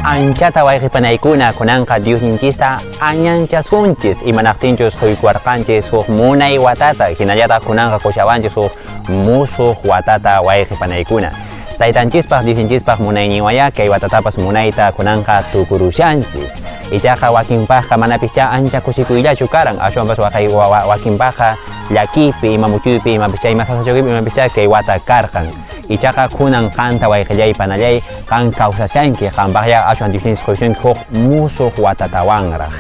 Anchata wayqipanaykuna kunanqa Diosninchista añanchasunchis imanaqtinchus quykuwarqanchis huk munay watata hinallataq kunanqa qushawanchis huk musuq watata wayqipanaykuna. Taytanchispaq Diosninchispaq munayninwayá kay watatapas munayta kunanqa tukurushanchis. Ichaqa wakinpaqqa manapischá ancha kusikuyllachu karan, ashwanpas waqay wakinpaqqa llakipi, ima muchuypi, imapischá, ima sasachakuypi, imapischá kay wata karqan. Ichaqa kunan qanta wayqillay panallay qan kawsashanki, qanpaqya ashwan Diosninchis quysunki huk musuq watatawanraq.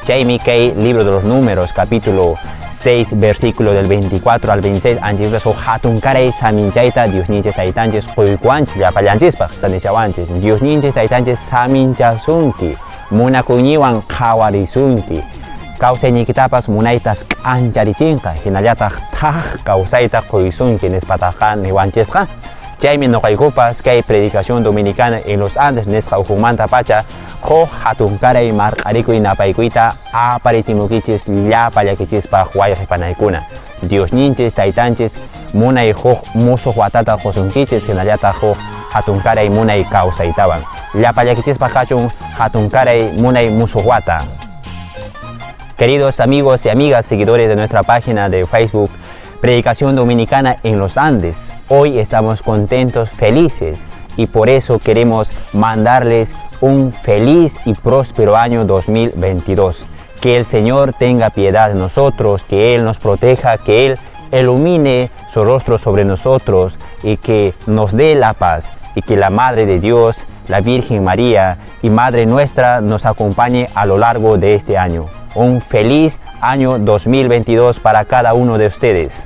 Chaymi kay Libro de los Números capítulo 6 versículo del 24 al 26 anchaypas huk hatunkaray saminchayta Diosninchis Taytanchis quykuwanchis llapallanchispaq nishawanchis. Diosninchis Taytanchis saminchasunki, munakuyniwan qhawarisunki. Kawsayniykitapas munaytas k'ancharichinqa, hinallataq thaj kawsayta quysunki nispataqa niwanchisqa. Chaymi nuqaykupas kay Predicación Dominicana en los Andes nisqa ukhunmanta pacha huk hatunkaray marq'arikuy napaykuyta aparichimukichis llapallakichispa wayqipanaykuna. Diosninchis Taytanchis munay huk musuq watata qusunkichis hinallataq huk hatunkaray munay kawsaytawan. Llapallakichispa kachun hatunkaray munay musuq wata. Queridos amigos y amigas, seguidores de nuestra página de Facebook, Predicación Dominicana en los Andes, hoy estamos contentos, felices y por eso queremos mandarles un feliz y próspero año 2022. Que el Señor tenga piedad de nosotros, que Él nos proteja, que Él ilumine su rostro sobre nosotros y que nos dé la paz y que la Madre de Dios, la Virgen María y Madre nuestra nos acompañe a lo largo de este año. Un feliz año 2022 para cada uno de ustedes.